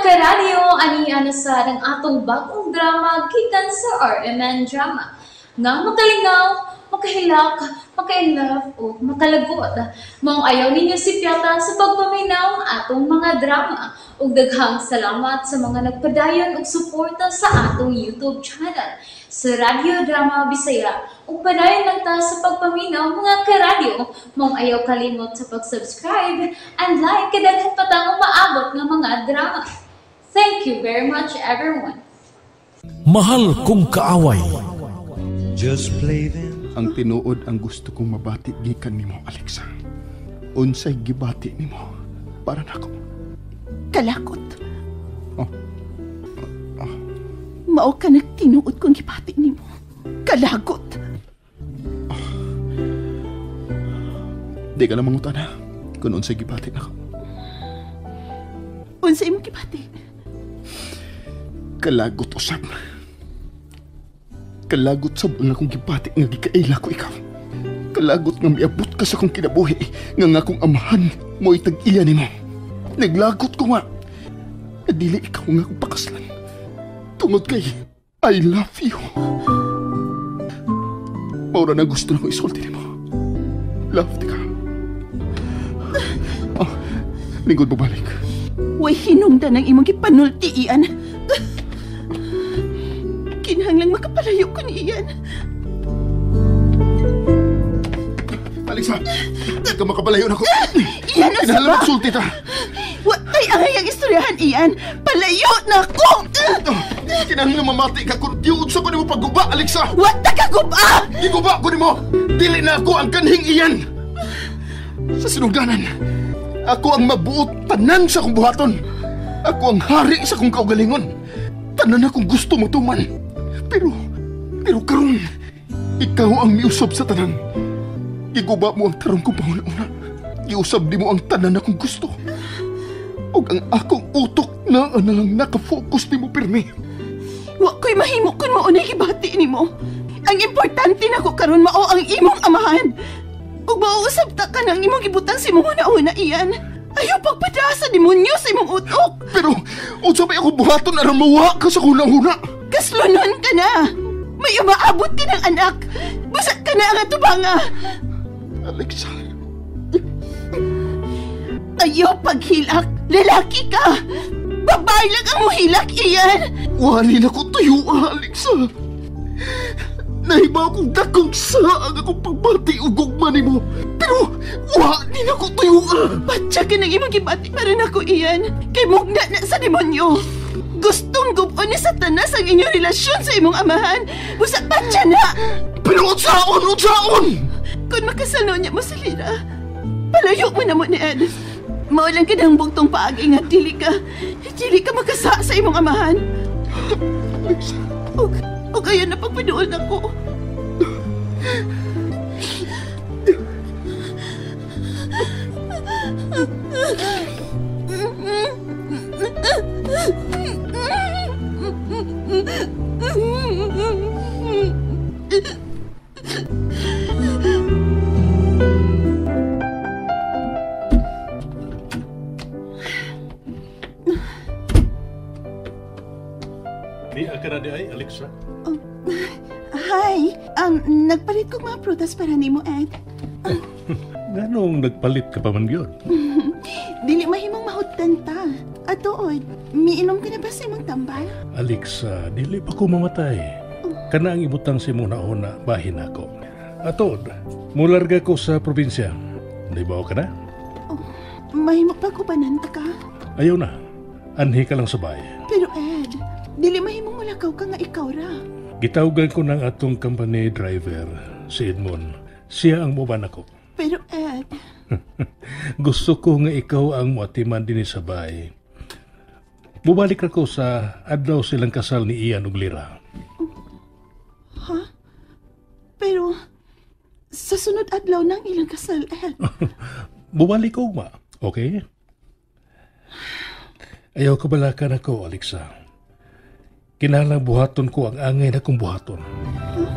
Karadyo, ani na sa ang atong bagong drama gikan sa RMN Drama. Nga makalingaw, makahilak, maka-inlove o makalagot. Maong ayaw ninyo sipyata sa pagpaminaw ang atong mga drama. Ug daghang salamat sa mga nagpadayon og suporta sa atong YouTube channel sa Radyo Drama Bisaya. Ug padayon lang ta sa pagpaminaw, mga karadyo. Maong ayaw kalimot sa pag-subscribe and like kay daghan pa tang umaabot nga mga drama. Thank you very much, everyone. Mahal Kong Kaaway. Just play them. Ang tinuod ang gusto kong mabati gikan nimo, Alexa. Unsay gibati nimo para nako? Kalakot. Oh. Mao ka nagtinuod kong gibati nimo. Kalagot. Di ka na mangutana kung unsay gibati nako. Unsay imong gibati? Kalagot usab. Kalagot sab ang akong gibati nga gikaila ko ikaw. Kalagot nga miabot ka sa akong kinabuhi nga nga akong amahan mo'y tag-iya nimo. Naglagot ko nga na dili ikaw nga akong pakaslan. Tungod kay I love you. Maura na gusto na ko isulti nimo. Love di ka. Oh, lingkod babalik. Way hinungdan ang imong gipanulti, Ian. Kinahanglang makapalayo ko ni Ian. Alexa, di ka makapalayo na ko. Ian, ang Kinahanglan sama. magsulti ta. Wa tay angay ang istoryahan, Ian. Palayo na ko. Kinahanglan mamati ka kung diyon sa ko nimo pagguba, Alexa. Wa ta kaguba. Giguba ko nimo. Dili na ako ang kanhing Ian. Sa sinugdanan, ako ang mabuot tanan sa akong buhaton. Ako ang hari sa akong kaugalingon. Tanan akong gusto mo tuman. Pero karon, ikaw ang miusab sa tanan. Giguba mo ang tarong kong panguna-una. Giusab di mo ang tanan akong gusto. Og ang akong utok na lang nakafocus ni mo pirmi. Wa ko'y mahimo kun maunay gibati nimo. Ang importante nako karon mao ang imong amahan. Ug mauusab ta ka nang imong gibutang si mong una-una, Ian. Ayaw pagpadala sa demonyo sa imong utok. Pero unsa may ako buhaton aron mawa ka sa hunang-huna? Kaslonon ka na. May umaabot ka ng anak. Busa ka na ang atubanga. Alexa. Ayaw paghilak. Lalaki ka. Babae lang ang muhilak, Ian. Wali na ko tuyo, Alexa. Nahiba akong dakong sa ang akong pagbati o gugma nimo. Pero wali na ko tuyo. Batya ka ng imong gibati para nako, Ian. Kay mugna na sa demonyo. Gustong gubon ni Satanas ang inyong relasyon sa imong amahan. Busa batya na. Pero unsaon, unsaon? Kung makasalo niya mo sa lira, palayo mo na mo ni Ed. Maulan ka ng bugtong paagi nga dili ka makasa sa imong amahan. Alexa. O kaya na pagpaduol na ko. Di ka na di ay, Alexa. Oh, hi. Nagpalit kong mga prutas para nimo, Ed. Ganong nagpalit ka pa man yun? Dili mahimong mahutdan ta. Atood, miinom ka na ba sa imong tambal? Alexa, dili pa ko mamatay. Kana ang ibutang si muna-una, bahin ako. Atood, mularga ko sa probinsya. Naibaw ka na? Oh, mahimo pa ko bananta ka? Ayaw na. Anhi ka lang sa bahay. Pero Ed, dili mahimong mulakaw ka nga ikaw ra. Gitawgan ko ng atong company driver, si Edmond. Siya ang muban ako. Pero Ed... Gusto ko nga ikaw ang muatiman din sa bahay. Bubalik ako sa adlaw silang kasal ni Ian ug Lira. Ha? Pero sa sunod adlaw nang ilang kasal, Ed. Bubalik ko ma, okay? Ayaw kabalakan ako, Alexa. Kinahanglang buhaton ko ang angay na kong buhaton. Huh?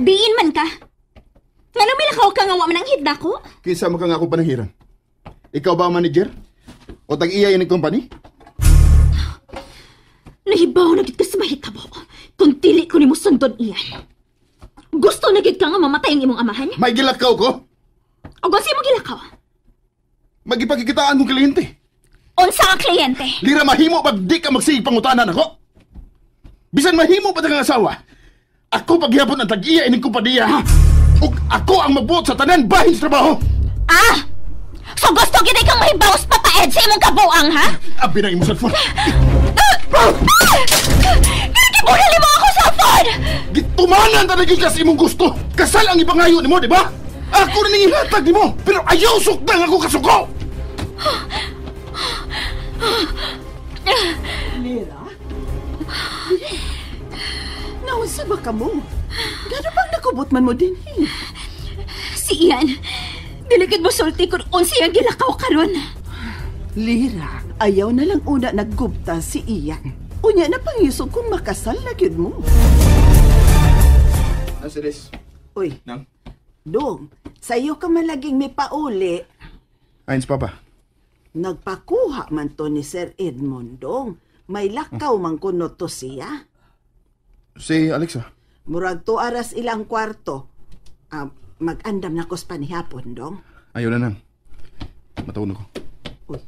Diin man ka. Ngano milakaw ka nga wa man ang hidda ko? Kinsa man ka nga akong pananghiran? Ikaw ba ang manager? O tag-iya ini company? Nahibaw na gid ka sa mahitabo. Kung dili ko nimo sundon iyan. Gusto na gid ka nga mamatay ang imong amahan? May gilakaw ko? O gusto mo gilakaw? Magipakikitaan kong kliyente. Unsa ka kliyente? Lira, mahimo pag di ka magsigig pangutanan ako. Bisan mahimo pa kang asawa. Ako paghihapon ang tag-iya ining kumpanya, ha? Ug ako ang magbuot sa tanan bahin sa trabaho. Ah! So gusto gid kang mahibaws papaed sa imong kabuang, ha? Abi na imong cellphone. Gibulali mo ako cellphone! Gitumanan ta ka sa imong gusto. Kasal ang ipangayo nimo, di ba? Ako na ning ihatag nimo, pero ayaw sukdang ako kasuko. Lira? Naunsa ba ka mo? Gano bang nakubot man mo din? Eh? Si Ian, dilikid mo sulti kung unsa iyang gilakaw karon. Lira, ayaw na lang una naggupta si Ian. Unya na pangyusog kung makasal na gyud mo. Asiris. Uy. Nang? Dong, sa'yo ka malaging may pauli. Ayun, Papa. Nagpakuha man to ni Sir Edmond, dong. May lakaw man kuno to siya. Si Alexa? Murag 2 aras ilang kwarto. Mag-andam na kos panihapon, dong. Ayaw na nang. Mataon ako. Uy,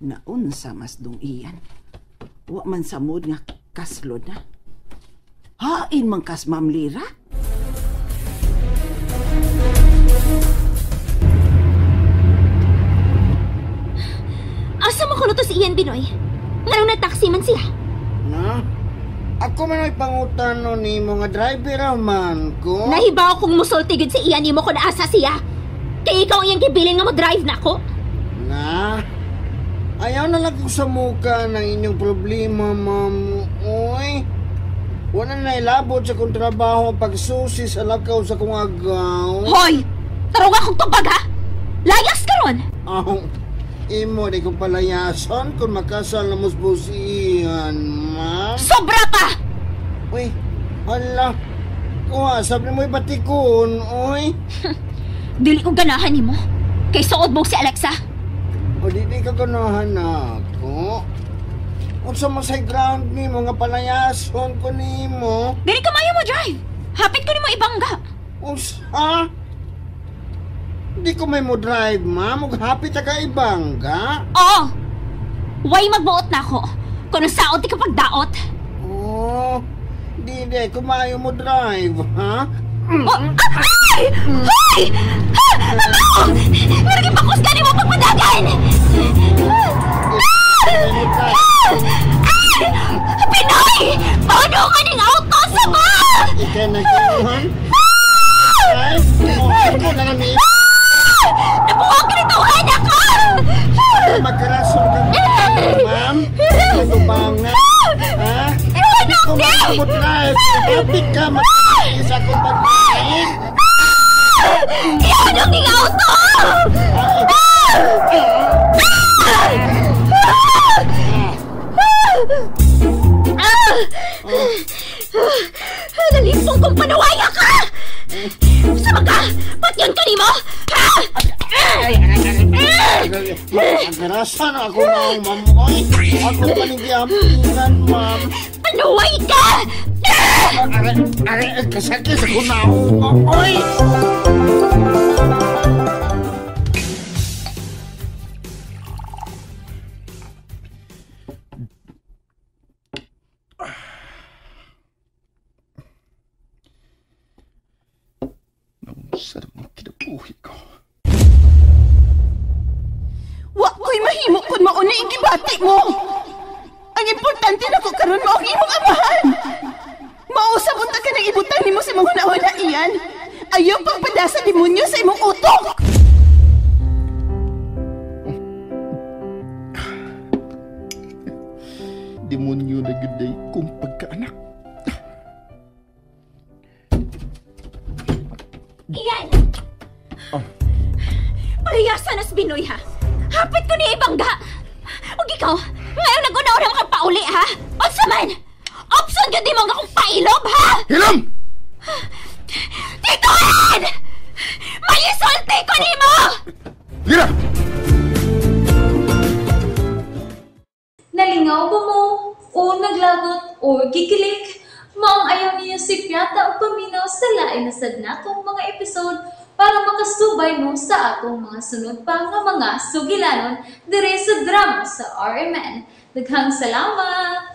naunsa mas dong iyan. Wa man sa mood nga kaslod na. Hain man kas Ma'am Lira. Asa mo kuno to si Ian Binoy? Nganong nagtaksi man siya? Na? Ako man ay pangutano ni mga driver man ko. Nahibaw kong musulti gud si Ian nimo kung asa siya. Kay ikaw ang iyang gibilin nga mo drive na ako. Na? Ayaw na lang ko sa muka ng inyong problema, ma'am. Uy, wala na ilabot sa kong trabaho pagsusi sa lakaw sa kong agaw. Hoy! Tarong akong tubag, ha? Layas ka ron! Oh, imo di kong palayason kung makasal na musbusian, ma'am. Sobra pa! Uy, hala. Kuha, sabi mo'y batikon, uy. Dili ko ganahan nimo. Kay suod mo si Alexa. O di ka ganahan na ako. Unsa man sa ground nimo nga palayason ko nimo? Dili ka mayo mo drive. Hapit ko nimo ibangga. Unsa? Di ko may mo drive, ma'am. Ug hapit ka ibangga. Oo. Way magbuot na ako. Kuno saot di ka pagdaot. Oh, di ko mayo mo drive, ha? Oh, ay! Ay! Abaw! Meron bakos ka nimo pagpadagan! Ay! Pinoy! Paano ka ning auto sa ba? Ikaw na kinuhan? Ay! Ako na kami! Nabuwag ka nito, anak ko! Magkarason ka, ma'am? Ano ba nga? Ha? Iwan Kung mo drive, hapit ka magkakis akong pagkain. Iwan ang ning auto! Nalipong kong panawaya ka! Sama ka! Patyon ka nimo! Ha? Magkarasan ako na, ma'am. Oy, ako paligyapinan, ma'am. Panuway ka! Aray, kasakit ako na. Oy! Sarap ng kinabuhi ko. Wa ko'y mahimo kung mauna ang gibati mo. Ang importante na ko karon mao ang imong amahan. Mausap unta ka ng ibutang nimo sa imong hunahuna iyan. Ayaw pagpadasa demonyo sa imong utok. Demonyo na gyud day kong pagkaanak. Iyan! Oh. Palayasan nas Binoy, ha? Hapit ko niya ibangga! Ug ikaw, ngayon nag-una-una mo kang pauli, ha? Unsa man! Option yun di mo nga akong pailob, ha? Hilom! Tito Ed! May isulti ko nimo! Lira! O naglagot o gikilig? Maong ayaw niyo si Piata o paminaw sa lain na sad natong mga episode para makasubay mo sa atong mga sunod pa nga mga sugilanon dire sa drama sa RMN. Daghang salamat!